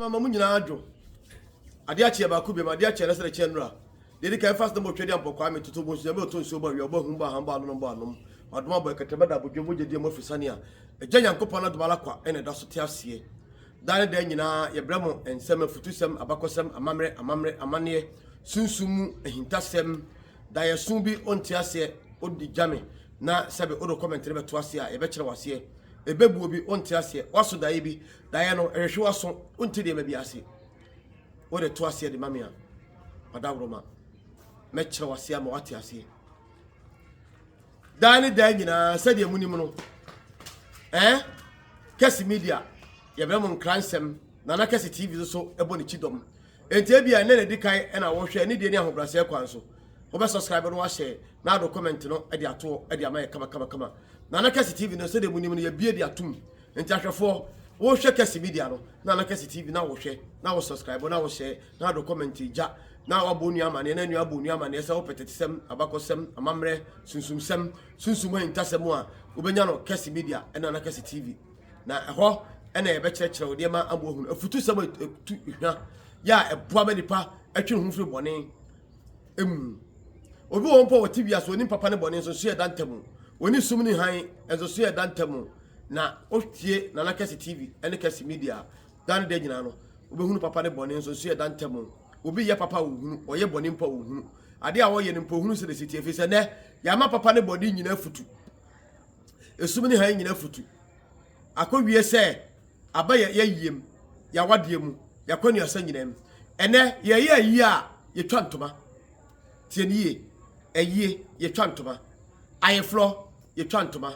Mama mo nyinaa adwo. Adeɛ akyeɛ baako biam, adeɛ akyeɛ na sɛ kyɛ nnura. Deɛ di kan fa aseda bɔ twɛdeɛ ampɔ kwame toto bɔ nsunyame ɔtɔ nsuo bɔ awia ɔbɔ ahum bɔ aham bɔ anonom bɔ anom. Wadom abɔ ɛkɛtɛ bɛda abodwo mogya di mu afiri sane a Agya Nyankopɔn adom ara kwa ɛna ɛda so te aseɛ. Daa ne daa nyinaa yɛbrɛ mo nsɛm, afutusɛm, abakɔsɛm, amammerɛ, amammerɛ, amanneɛ, sunsum mu ahintasɛm, daeɛso bi wonte aseɛ wode gya me na sɛbe wode comment no bɛto aseɛ a yɛbɛkyerɛ wo aseɛ. Ɛbɛbuo bi wonte aseɛ, woaso daeɛ bi, daeɛ no ɛhwehwe w'aso, wonte nneɛma bi ase. Wode to aseɛ de ma me a, ɔdawuroma, mɛkyerɛ wo aseɛ ama woate aseɛ. Daa ne daa nyinaa sɛdeɛ munim no, eh, Kɛse Media, yɛbrɛ mo nkransɛm, Nana Kɛse TV nso so bɔ ne kyidɔm. Enti ebia ɛnnɛ na ɛdi kan na wohwɛ ne deɛ ne ahobrɛaseɛ kwan so. Wobɛ subscribe no wahyɛ na ado comment no de atoɔ de ama yɛ kama kama kama. Nana Kɛse TV no sɛdeɛ munim no yɛbie de atom. Enti ahwɛfoɔ, wohwɛ Kɛse Media no, Nana Kɛse TV na wohwɛ, na wo subscribe na wohyɛ na ado comment gya na wabɔ onua amaneɛ na nua abɔ onua amaneɛ sɛ wopɛ tetesɛm, abakɔsɛm, amammerɛ, sunsumsɛm, sunsum ahintasɛm a wobɛnya no Kɛse Media ne Nana Kɛse TV. Na ɛhɔ na yɛbɛkyerɛkyerɛ wo nneɛma ama woahunu afutusɛm a ɛtu hwa yɛ a ɛboa ma nipa twe ne ho firi bɔne mu. Obi wɔ hɔ mpo a ɔte wiase onim papa ne bɔne nso nso yɛ da ntam. Oni sum ne hann nso so yɛ da ntam. Na wotie Nana Kɛse TV ne Kɛse Media da ne da nyinaa no, wobɛhunu papa ne bɔne nso nso yɛ da ntam. Obi yɛ papa a ɔhunu, ɔyɛ bɔne mpo a ɔhunu. Adeɛ a ɔyɛ no mpo ɔhunu sɛdeɛ ɛsi teɛ, ɛfiri sɛ nnɛ yɛama papa ne bɔne nyinaa futu. Esum ne hann nyinaa futu. Akɔwie sɛ aba yɛ yɛyiem, yɛawadeɛ mu, yɛakwanuasa nyinaa mu. Ɛnɛ yɛyɛ ayie a yɛtwa ntoma. Tie ne yie, ayie yɛtwa ntoma. Ayeforɔ yɛtwa ntoma.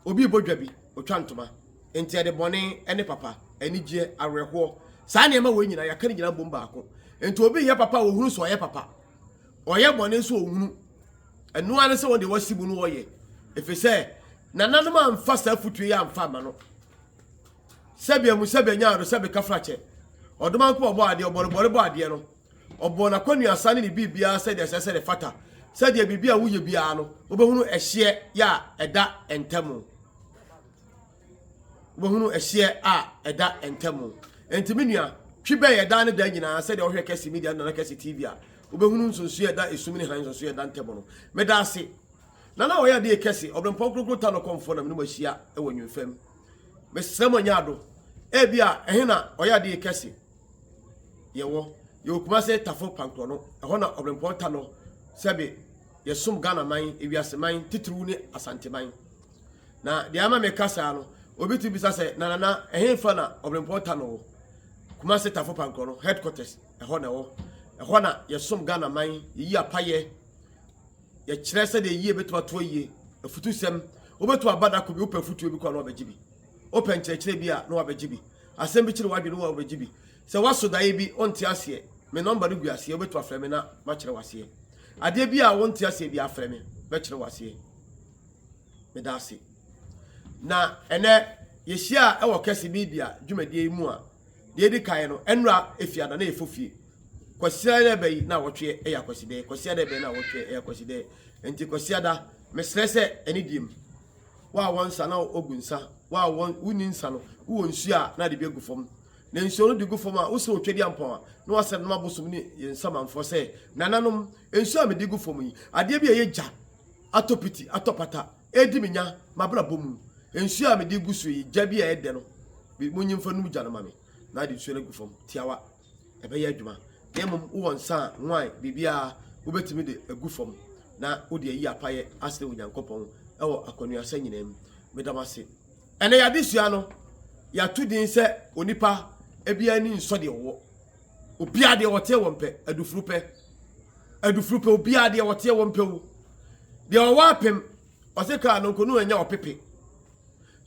Obi rebɔ dwa bi, ɔtwa ntoma. Enti ɛde bɔne ne papa, anigyeɛ, awerɛhoɔ, saa nneɛma wei nyinaa yɛaka ne nyinaa bom baako. Enti obi yɛ papa a ɔhunu sɛ ɔyɛ papa. Ɔyɛ bɔne nso ɔhunu. Ɛno ara ne sɛ wɔn deɛ wɔasi mu no wɔyɛ. Ɛfiri sɛ nananom amfa saa afotuo yi amfa ama no. Sɛbi amu sɛbi anya ado sɛbi kafrakyɛ. Ɔdomanko ɔbɔ adeɛ ɔbɔrebɔre bɔ adeɛ no. Ɔbɔɔ n'akwanuasa ne ne biribiara sɛdeɛ ɛsɛ sɛdeɛ ɛfata, sɛdeɛ biribi a woyɛ biara no, wobɛhunu ɛhyeɛ yɛ a ɛda ntam. Wobɛhunu ɛhyeɛ a ɛda ntam. Enti me nua, twi bɛn yɛ daa ne daa nyinaa sɛdeɛ wohwɛ Kɛse Media ne Nana Kɛse TV a, wobɛhunu nsonsoeɛ a ɛda esum ne hann nsonsoeɛ a ɛda ntam no. Meda ase. Nana a ɔyɛ adeɛ kɛse, Ɔberempɔn Kronkron Tano Kɔmfoɔ na me ne mo ahyia wɔ Nwemfam. Mesrɛ mo nyɛ ado. Ebia ɛhe na ɔyɛ adeɛ kɛse? Yɛwɔ yɛwɔ Kumase Tafo Pankorɔ no, ɛhɔ na Ɔbrempɔn ta no sɛbe yɛsom Ghana man, ewiase man, titiriw ne Asante man. Na deɛ ama meka saa no, obi tumi bisa sɛ, na nana, ɛhefa na Ɔbrempɔn ta no wɔ? Kumase Tafo Pankorɔ no, headquarters, ɛhɔ na ɛwɔ. Ɛhɔ na yɛsom Ghana man, yɛyi apayɛ, yɛkyerɛ sɛdeɛ yie bɛtumi ato ayie, afutusɛm, wobɛtumi aba da ko bi, wopɛ afutuo bi kɔ a na wabɛgye bi. Wopɛ nkyerɛkyerɛ bi a na wabɛgye bi. Asɛm bi kyere w'adwene wo a wobɛgye bi. Sɛ woaso daeɛ bi wonte aseɛ, me nɔmba no gu aseɛ wobɛtumi afrɛ me na makyerɛ wo aseɛ. Adeɛ bi a wonte aseɛ biara frɛ me mɛkyerɛ wo aseɛ. Meda ase. Na ɛnɛ yɛhyia ɛwɔ Kɛse Media dwumadie yi mu a deɛ ɛdi kan no ɛnora efiada na yɛfɔ fie. Kwasiada ɛbɛ yi na awɔtwe ɛyɛ akwasidɛ. Kwasiada ɛbɛ na awɔtwe ɛyɛ akwasidɛ. Nti kwasiada mesrɛ sɛ ɛne diem. Wo a wɔ nsa na wogu nsa, wo a wonni nsa no, wowɔ nsuo a na ade bi agu fam. Na nsuo no de gu fam a, wosrɛ Otwadiampɔn a, na wasrɛ nom abosom ne yɛn nsamanfoɔ sɛ, Nananom, nsuo a mede gu fam yi, adeɛ bi a ɛyɛ gya atɔ piti, atɔ pata, ɛredi me nya m'abrabɔ mu. Nsuo a mede gu soɔ yi, gya bi a ɛyɛ dɛ no, monyi mfa num gya no ma me. Na ade nsuo no agu fam, tiawa. Ɛbɛyɛ adwuma. Na mmom wowɔ nsa a, wine, biribiara, wobɛtumi de agu fam na wode ayi apayɛ asrɛ Onyankopɔn wɔ akwanuasa nyinaa mu. Meda mo ase. Ɛnɛ yɛn adesua no, yɛato din sɛ onipa biara ani nsɔ deɛ ɔwɔ. Obiara deɛ ɔteɛ wɔ mpɛ, adufuru pɛ. Adufuru pɛ, obiara deɛ ɔteɛ wɔ mpɛ o. Deɛ ɔwɔ apem, ɔse kaa no nko no anya ɔpepe.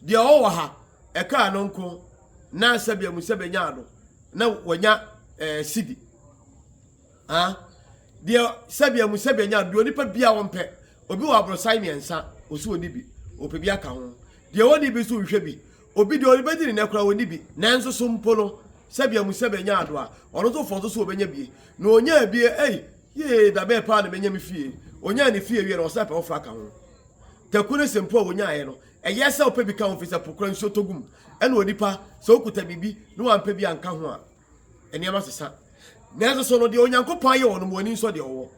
Deɛ ɔwɔ wɔ ha, ɛkaa no nko na sɛbea mu sɛbea nyaa no na wanya ɛɛ sidi. Ah, deɛ sɛbea mu sɛbea nyaa deɛ onipa bia wɔmpɛ. Obi wɔ aborosan mmiɛnsa, ɔsi ɔni bi, ɔpɛ bi aka ho. Deɛ ɔni bi nso nhwɛ bi. Obi deɛ ɔde bɛdi ne nɛ koraa ɔni bi. Nanso so mpo no, sɛbea mu sɛbea nyaa do a, ɔno nso fɔ nso so ɔbɛnya bie. Na ɔnyaa bie, ei, yee, da bɛɛ paa na mɛnya me fie. Ɔnyaa ne fie wie no, ɔsan pɛ foforɔ aka ho. Taku ne sempo a wɔnyaeɛ no, ɛyɛ sɛ wopɛ bi ka ho, ɛfiri sɛ po koraa nsuo tɔ gu mu. Ɛna onipa, sɛ wokuta biribi na wampɛ bi anka ho a, Nneɛma sesa. Nanso so no, deɛ Onyankopɔn ayɛ wɔ no, mo ani nsɔ deɛ ɔwɔ.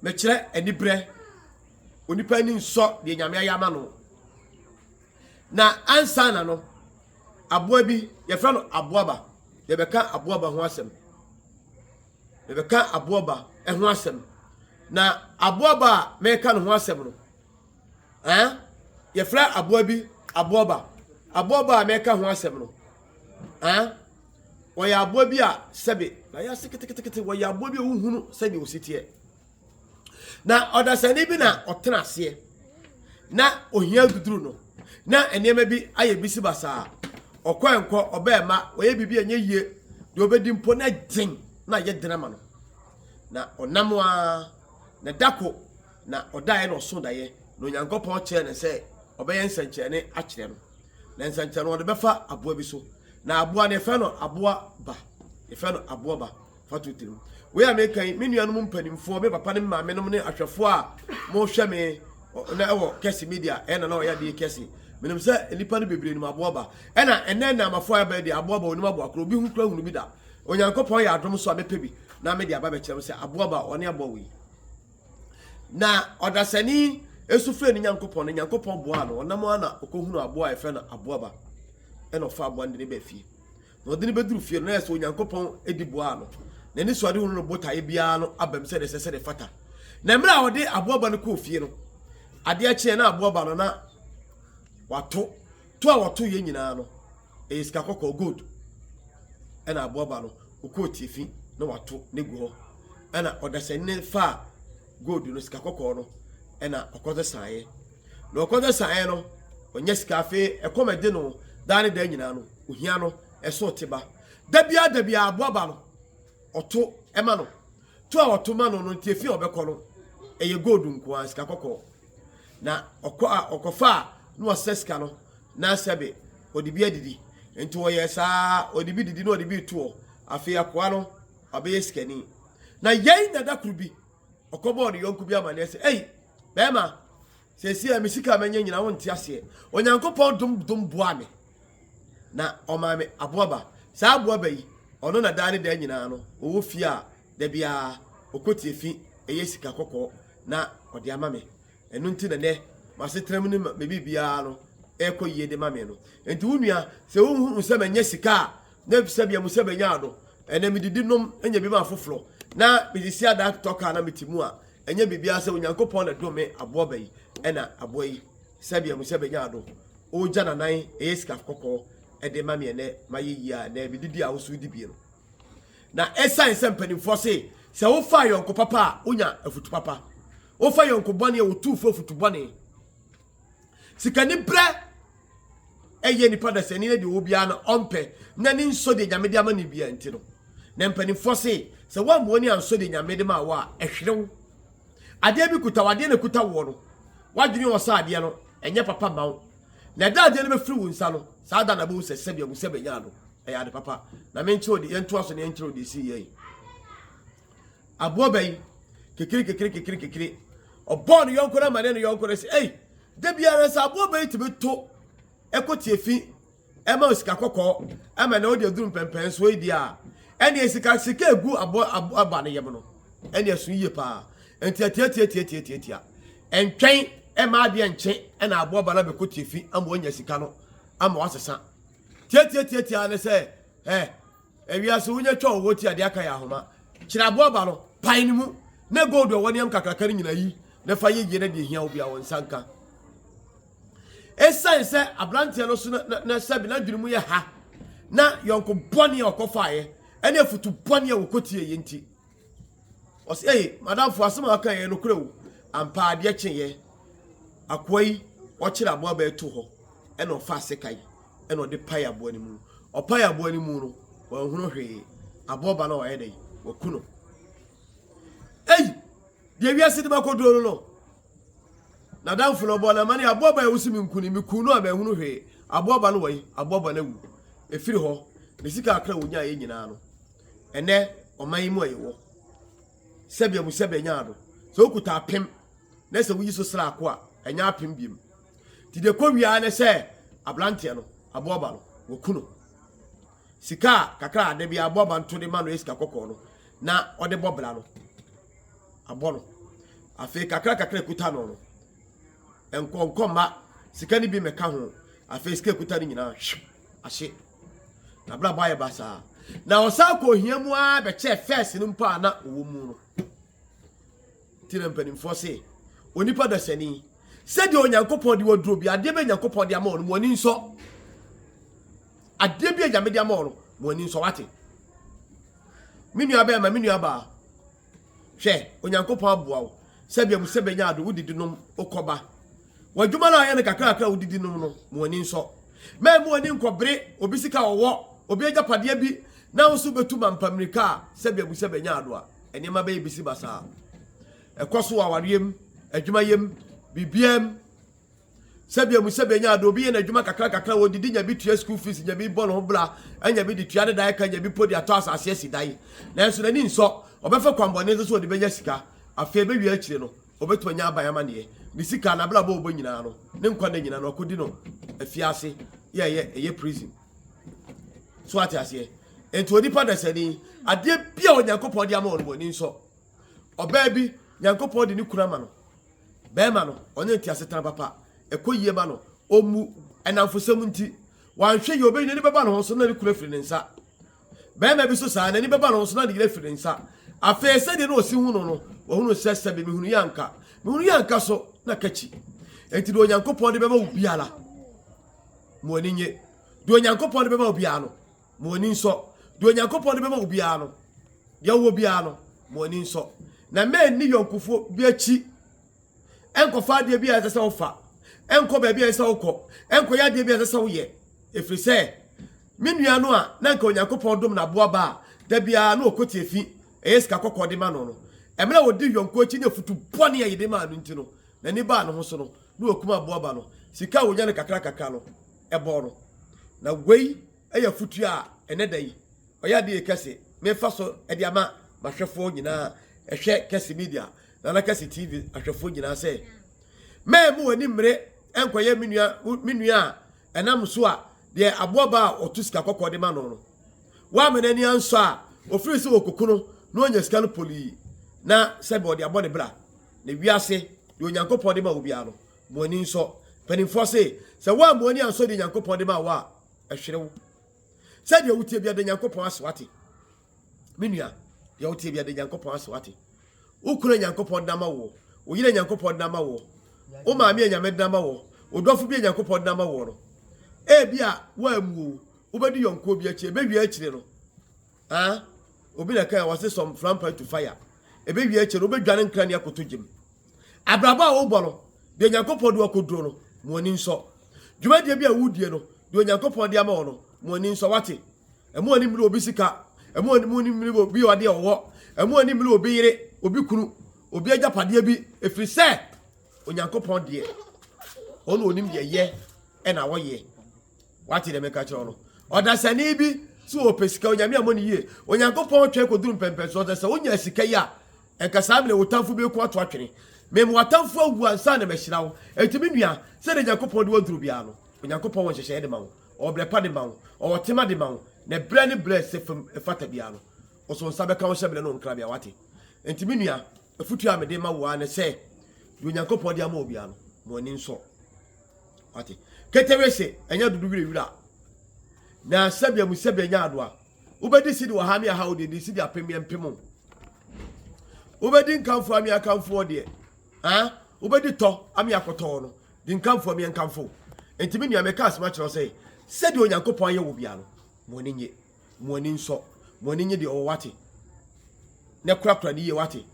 Mekyerɛ anibrɛ. Onipa ani nsɔ deɛ Nyame ayɛ ama no. Na ansa na no, aboa bi, yɛfrɛ no aboaba. Yɛbɛka aboaba ho asɛm. Yɛbɛka aboaba ho asɛm. Na aboaba a mɛka no ho asɛm no, eh, yɛfrɛ aboa bi aboaba. Aboaba a mɛka ho asɛm no, eh, wɔyɛ aboa bi a sɛbe na yɛ ase ketekete, wɔyɛ aboa bi a wohunu sɛdeɛ ɔsi teɛ. Na ɔdasani bi na ɔtena aseɛ na ohia duduru no na nneɛma bi ayɛ bisi basaa ɔkɔ nkɔ ɔbɛɛ ma ɔyɛ biribi a ɛnyɛ yie deɛ ɔbɛdi mpo na den na ayɛ den ama no na ɔnam a na dako na ɔdaeɛ na ɔso daeɛ na Onyankopɔn kyerɛ no sɛ ɔbɛyɛ nsɛnkyerɛnne akyerɛ no na nsɛnkyerɛnne ɔde bɛfa aboa bi so na aboa no yɛfrɛ no aboa ba yɛfrɛ no aboa ba Fa to tirim. Wei a meka yi, me nuanom mpanimfoɔ, me papa ne me maamenom ne ahwɛfoɔ a mohwɛ me na ɛwɔ kɛse media, ɛyɛ na na ɔyɛ adeɛ kɛse. Menim sɛ nnipa no bebree nim aboa ba. Ɛna ɛnɛ nnɛɛmafoɔ a ɛbɛyɛ deɛ aboa ba onim aboa korɔ, obi ho kura hunu bi da. Onyankopɔn yɛ adom so a mɛpɛ bi na mede aba bɛkyerɛ mo sɛ aboa ba ɔne aboa wei. Na ɔdasani esu frɛ ne Nyankopɔn, na Nyankopɔn boaa no, ɔnam ara na ɔkɔhunu aboa a yɛfrɛ no aboa ba. Ɛna ɔfa aboa no de ne baa fie. Na ɔde no bɛduru fie no, na ɛyɛ sɛ Onyankopɔn di boaa no. N'anisoadehunu no botaeɛ biara no aba mu sɛdeɛ ɛsɛ sɛdeɛ ɛfata. Na mmerɛ a ɔde aboa ba no kɔɔ fie no, adeɛ kyeeɛ na aboa ba no na wato. To a wɔtoeɛ nyinaa no, ɛyɛ sika kɔkɔɔ, gold. Ɛna aboa ba no, ɔkɔɔ tiafi na wato ne gu hɔ. Ɛna ɔdasani no faa gold no, sika kɔkɔɔ no, ɛna ɔkɔsɛ saeɛ. Na ɔkɔsɛ saeɛ no, ɔnya sika afei ɛkɔm ɛde no daa ne daa nyinaa no, ohia no, ɛso te ba. Da biara da biara aboa ba no, ɔto ma no. To a ɔto ma no no nti efi a ɔbɛkɔ no, ɛyɛ gold nko ara, sika kɔkɔɔ. Na ɔkɔ a ɔkɔfa a na wasesa sika no na sɛbe ɔde bi adidi. Nti ɔyɛ saa, ɔde bi didi na ɔde bi reto hɔ. Afei akoa no wabɛyɛ sikani. Na yei na da koro bi ɔkɔbɔɔ ne yɔnko bi amanneɛ sɛ, Ei, bɛrima, seesei a me sika a manya nyinaa wonte aseɛ. Onyankopɔn dom dom boaa me na ɔmaa me aboa ba. Saa aboa ba yi, ɔno na daa ne daa nyinaa no, ɔwɔ fie a da biara ɔkɔ tiafi ɛyɛ sika kɔkɔɔ na ɔde ama me. Ɛno nti na nɛ m'asetena mu ne me biribiara no ɛrekɔ yie de ma me no. Nti wo nua, sɛ wohu sɛ manya sika a, na sɛbea mu sɛ manya ado, ɛnɛ medidi nom nya bi ma afoforɔ, na mede si adan tɔ kaa na mete mu a, ɛnyɛ biribiara sɛ Onyankopɔn na dom me aboa ba yi, ɛna aboa yi, sɛbea mu sɛ manya ado, ɔregya n'anan ɛyɛ sika kɔkɔɔ ɛde ma me ɛnɛ mayɛ yie a, ɛnɛ medidi a wo so wodi bi no. Na ɛsiane sɛ mpanimfoɔ se, sɛ wofa ayɔnko papa a, wonya afutu papa. Wofa yɔnko bɔne a, wotu fo afutu bɔne. Sikaniberɛ ɛyɛ nipa dasani na deɛ ɔwɔ biara no ɔmpɛ na ne nsɔ deɛ Nyame de ama no biara nti no. Na mpanimfoɔ se, sɛ woamma w'ani ansɔ deɛ Nyame de ma wo a, ɛhwere wo. Adeɛ bi kuta wo, adeɛ na ɛkuta woɔ no, w'adwene wɔ sɛ adeɛ no, ɛnyɛ papa mma wo. Na ɛda adeɛ no bɛfiri wo nsa no, saa da na bɛhu sɛ sɛbi ahu sɛ bɛnya no, ɛyɛ ade papa. Na menkyerɛ wo yɛntoa so na yɛnkyerɛ wo deɛ ɛsii yɛn. Aboa bɛyi, kekere kekere kekere kekere. Ɔbɔɔ ne yɔnko no amaneɛ ne yɔnko no sɛ, ei, da biara sɛ aboa bɛyi tumi to ɛkɔ tiafi ɛma sika kɔkɔɔ ɛma na ɔde aduru mpɛmpɛnsoɔ yi deɛ a, ɛneɛ sika sika egu aboa aboa ba no yam no, ɛneɛ so yie paa. Nti atiatiatiatiatiatia. Ɛntwɛn ɛma adeɛ nkye ɛna aboa ba no abɛkɔ tiafi ama wanya sika no ama wasesa. Tiatiatiatia ne sɛ, ɛ Ewiase wonya twa ɔwɔ ti a deɛ aka yɛ ahoma. Kyerɛ aboa ba no, pae ne mu, na gold a ɔwɔ ne yam kakraka no nyina yi, na fa yɛ yie na deɛ ehia wo biara wo nsa nka. Esiane sɛ aberanteɛ no so na na na sɛbi n'adwene mu yɛ ha na yɔnko bɔne a ɔkɔfaeɛ ɛne afutu bɔne a wɔkɔtieeɛ nti, ɔsɛ ei madamfo asɛm a ɔka yɛ nokorɛ o ampa adeɛ kyeeɛ akoa yi ɔkyerɛ aboa bɛɛ to hɔ ɛna ɔfa asekan ɛna ɔde pae aboa no mu. Ɔpae aboa no mu no, wanhunu hwee. Aboa ba no a wayɛ dɛn? Waku no. Ei! Deɛ wiase de makɔduro no no. N'adamfo no ɔbɔɔ no amane, aboa ba a ɛwo si me nku ni, meku no a manhunu hwee. Aboa ba no wɔ yi, aboa ba no awu. Ɛfiri hɔ, ne sika akra a wɔnyaeɛ nyinaa no, ɛnɛ ɔman yi mu a yɛwɔ, sɛbea mu sɛbea nyaa do. Sɛ wokuta apem na sɛ woyi so sraako a, ɛnyɛ apem biom. Nti deɛ ɛkɔ wie ara ne sɛ aberanteɛ no, aboaba no, wɔku no. Sika a kakra a da bi aboa ba nto de ma no yɛ sika kɔkɔɔ no, na ɔde bɔ bra no, abɔ no. Afei kakra kakra ekuta no no, nkɔ nkɔ mma sika no bi mmɛka ho. Afei sika ekuta no nyinaa hyew ahye. N'abrabɔ ayɛ basaa. Na ɔsan kɔ ohia mu ara bɛkyɛɛ fɛs no mpo a na ɔwɔ mu no. Nti na mpanimfoɔ se, onipa dasani, sɛdeɛ Onyankopɔn de waduro bi, adeɛ bɛ Nyankopɔn de ama ɔno, mo ani nsɔ. Adeɛ bi a Nyame de ama ɔno, mo ani nsɔ, wate. Me nua bɛrima, me nua baa, hwɛ, Onyankopɔn aboa wo, sɛbea mu sɛ bɛnya ado, wodidi nom, wokɔba. W'adwuma no a ɔyɛ no kakrakra a wodidi nom no, mo ani nsɔ. Mɛmmu w'ani nkɔbere obi sika a ɔwɔ, obi agyapadeɛ bi, na wo nso wobɛtu mampa mmirika a sɛbea mu sɛ bɛnya ado a, nneɛma bɛyɛ bisi basaa. Ɛkɔ so wɔ awareɛ mu, adwumayɛ mu, biribiara mu. Sɛbea mu sɛ bɛnya ado, obi yɛ n'adwuma kakra kakra, wɔdidi nya bi tua school fees, nya bi bɔ ne ho bra, anya bi de tua ne dan ka, nya bi po de atɔ asase asi dan. Nanso n'ani nsɔ, ɔbɛfa kwammɔne so sɛ ɔde bɛnya sika. Afei ɛbɛwie akyire no, ɔbɛtumi anya aban amanneɛ. Ne sika, n'abrabɔ a ɔbɔ nyinaa no, ne nkwa nna nyinaa no, wakɔdi no afiase, yɛ ɛyɛ ɛyɛ prison. So ate aseɛ? Enti onipa dasani, adeɛ bi a Onyankopɔn de ama wɔn no, wɔn ani nsɔ. Ɔbaa bi, Nyankopɔn de ne kunu ama no. Bɛrima no, ɔne nte asetena papa, ɛkɔ yie ma no, ɔmmu, ɛnamfosɛm nti, wanhwɛ yie, ɔbɛyi n'ani bɛba ne ho so na ne kunu afiri ne nsa. Barima bi nso saa, n'ani bɛba ne ho so na ne yere afiri ne nsa. Afei sɛdeɛ na ɔsi hu no no, wahunu sɛ sɛbe mehunu yi anka, mehunu yi anka so na kakyi. Enti deɛ Onyankopɔn de bɛma wo biara, ma w'ani nye. Deɛ Onyankopɔn de bɛma wo biara no, ma w'ani nsɔ. Deɛ Onyankopɔn de bɛma wo biara no, deɛ wowɔ biara no, ma w'ani nsɔ. Na mɛnni yɔnkofoɔ bi akyi Nkɔfa adeɛ bi a ɛsɛ sɛ wofa. Nkɔ baabi a ɛsɛ sɛ wokɔ. Nkɔyɛ adeɛ bi a ɛsɛ sɛ woyɛ. Ɛfiri sɛ, me nua no a na anka Onyankopɔn dom no aboa ba a da biara na ɔkɔ tiafi ɛyɛ sika kɔkɔɔ de ma no no, mmerɛ a ɔdii yɔnkoɔ akyi ne afutu bɔne a yɛde maa no nti no, n'ani baa ne ho so no, na wakum aboa ba no. Sika a ɔnya no kakra kakra no, ɛbɔɔ no. Na wei yɛ afutuo a ɛnnɛ da yi, ɔyɛ adeɛ kɛse mefa so de ama m'ahwɛfoɔ nyinaa ɛhwɛ Kɛse Media Nana Kɛse TV ahwɛfoɔ nyinaa sɛ mɛmmu w'ani mmere nkɔyɛ me nua me nua a ɛnam so a deɛ aboa ba a ɔto sika kɔkɔɔ de ma no no woama n'ani ansɔ a ofiri sɛ wɔkɔku no na ɔnya sika no polii na sɛbi ɔde abɔ ne bra na wiase deɛ Onyankopɔn de ma wo biara no mo ani nsɔ mpanimfoɔ se sɛ woammu ani ansɔ deɛ Onyankopɔn de ma wo a ɛhwere wo sɛdeɛ wotie bia da Nyankopɔn ase wate Me nua, deɛ woteɛ bia da Nyankopɔn ase wate. Wo kunu a Nyankopɔn de ama woɔ, wo yere a Nyankopɔn de ama woɔ, wo maame a Nyame de ama woɔ, wo dɔfo bi a Nyankopɔn de ama woɔ no, ebi a woammu o, wobɛdi yɔnkoɔ bi akyi, ɛbɛwie akyire no, ah, obi na kan wɔse some flampa to fire, ɛbɛwie akyire no, wobɛdwane nkra ne akoto gyem. Abrabɔ a wobɔ no, deɛ Nyankopɔn de wakɔduro no, mo ani nsɔ. Dwumadie bi a wodie no, deɛ Onyankopɔn de ama wo no, mo ani nsɔ, wate. Ɛmo ani mmiri obi sika, ɛmo ani mmiri obi adeɛ ɔwɔ, ɛmo ani mmiri obi yere, obi kunu, obi agyapadeɛ bi, ɛfiri sɛ Onyankopɔn deɛ, ɔno onim deɛ yɛ ɛna wɔyɛ. Wate deɛ meka kyerɛ no. Ɔdasani bi sɛ ɔpɛ sika, Onyame ammɔ no yie. Onyankopɔn twɛn kɔduru mpɛmpɛnsoɔ sɛ sɛ wonya sika yi a, nka saa mmerɛ wo tamfo bɛku ato atwene. Mema w'atamfo awu ansa na mahyira wo. Enti me nua, sɛdeɛ Nyankopɔn de wo aduru biara no, Onyankopɔn wɔ nhyehyɛeɛ de ma wo. Ɔwɔ berɛ pa de ma wo, ɔwɔ tema de ma wo, na berɛ ne berɛ a ɛsɛ fam ɛfata biara no, wo so nsa bɛka wo hyɛberɛ ne wo nkrabea, wate? Enti me nua, afutuo a mede ma wo ara ne sɛ, deɛ Onyankopɔn de ama wo biara no, ma w'ani nsɔ. Wate? Ketewe se, ɛnyɛ dodo werɛwira. Na sɛbea mu sɛbea nya adoa. Wobɛdi sidi wɔ ha ne aha wo deɛ, di sidi apem yɛ mpem o. Wobɛdi nkamfoɔ ame akamfoɔ deɛ, ah, wobɛdi tɔ ame akɔtɔɔ no. Di nkamfo a meɛnkamfo wo. Enti me nua, meka asɛm akyerɛ wo sɛ, sɛdeɛ Onyankopɔn ayɛ wo biara no, mo ani nnye, mo ani nsɔ, mo ani nnye deɛ ɔwɔ, wate? Na korakora no yie, wate?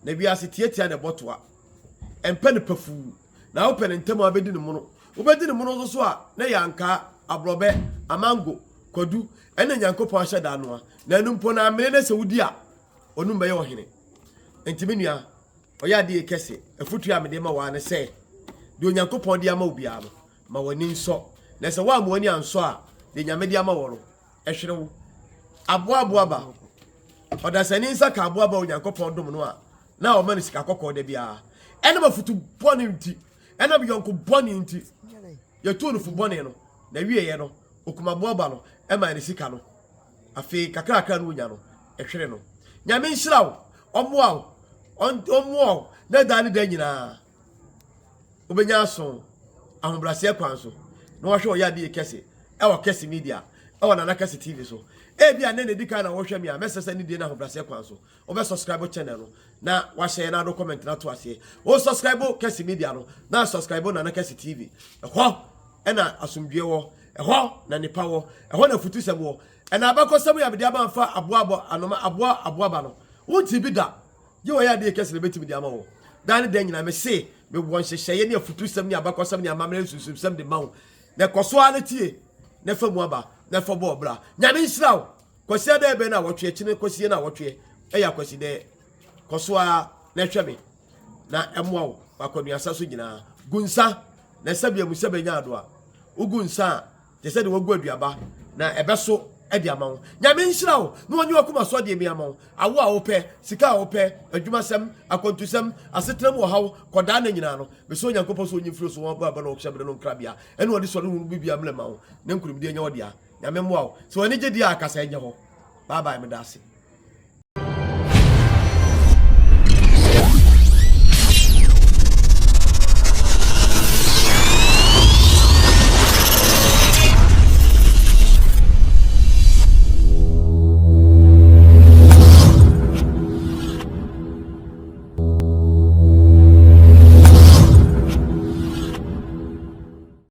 Na wiase tiatia na ɛbɔ toa. Ɛmpɛ no pafuu, na wopɛ no ntɛm a wobɛdi no mono. Wobɛdi no mono nso so a, na ɛyɛ ankaa, aborɔbɛ, amango, kwadu, ɛne Nyankopɔn ahyɛ da anoa. Na ɛno mpo no, amene na sɛ wodi a, onum bɛyɛ ɔhene. Enti me nua, ɔyɛ adeɛ kɛse. Afotuo a mede ma wo ara ne sɛ, deɛ Onyankopɔn de ama wo biara no, ma w'ani nsɔ. Na sɛ woamma w'ani ansɔ a, deɛ Nyame de ama wɔ no, ɛhwere wo. Aboa aboa ba. Ɔdasani nsa ka aboa ba a Onyankopɔn dom no a, na ɔma no sika kɔkɔɔ da biara. Ɛnam afotu bɔne nti, ɛnam yɔnko bɔne nti, yɛtuu no fo bɔne no, na wieɛ no, okum aboa ba no, ɛmaa ne sika no. Afei kakrakra no wonya no, ɛhwere no. Nyame nhyira wo, ɔmmoa wo, ɔmmoa wo na daa ne da nyinaa wobɛnya aso ahobrɛaseɛ kwan so na wahwɛ ɔyɛ adeɛ kɛse ɛwɔ Kɛse Media ɛwɔ Nana Kɛse TV so. Ebi a nɛ na edi kan na wɔhwɛ me a, mɛsɛ sɛ ne die no ahobrɛaseɛ kwan so. Wobɛ subscribe channel no na wahyɛ na ado comment na to aseɛ. Wo subscribe Kɛse Media no na subscribe Nana Kɛse TV. Ɛhɔ ɛna asomdwoeɛ wɔ, ɛhɔ na nipa wɔ, ɛhɔ na futusɛm wɔ. Ɛna abakɔsɛm yɛ abɛde ama mfa aboa abɔ anoma aboa aboaba no. Wonti bi da. Gye wɔyɛ adeɛ kɛse na ɛbɛtumi de ama wo. Daa ne da nyinaa mese mewɔ nhyehyɛeɛ ne afutusɛm ne abakɔsɛm ne amammerɛ nsunsumsɛm de ma wo. Na kɔ so ara na tie na fa mu aba na fa bɔ ɔbra. Nyame nhyira wo. Kwasi adɛ bɛn na wɔtwe akyini kwasie na wɔtwe ɛyɛ akwasi dɛ. Kɔ so ara na hwɛ me na ɛmoa wo wakɔnuasa so nyinaa. Gu nsa na ɛsɛ bia mu sɛ bɛnya ado a. Wogu nsa a te sɛ deɛ wagu aduaba na ɛbɛso de ama wo. Nyame nhyira wo na ɔnye wakoma so adeɛ bi ama wo. Awo a wopɛ, sika a wopɛ, adwumasɛm, akwantusɛm, asetena mu ɔhaw, kɔdaa na nyinaa no, mesɛ Onyankopɔn sɛ ɔnyi mfiri so wɔn abɔ aba na ɔhyɛ bere no nkrabea ɛne ɔde sɔre hunu bibia mmerɛ ma wo na nkunimdie nyɛ wo dea. Nyame mmoa wo. Sɛ w'ani gye deɛ a kasa ɛnyɛ hɔ. Bye bye, meda ase.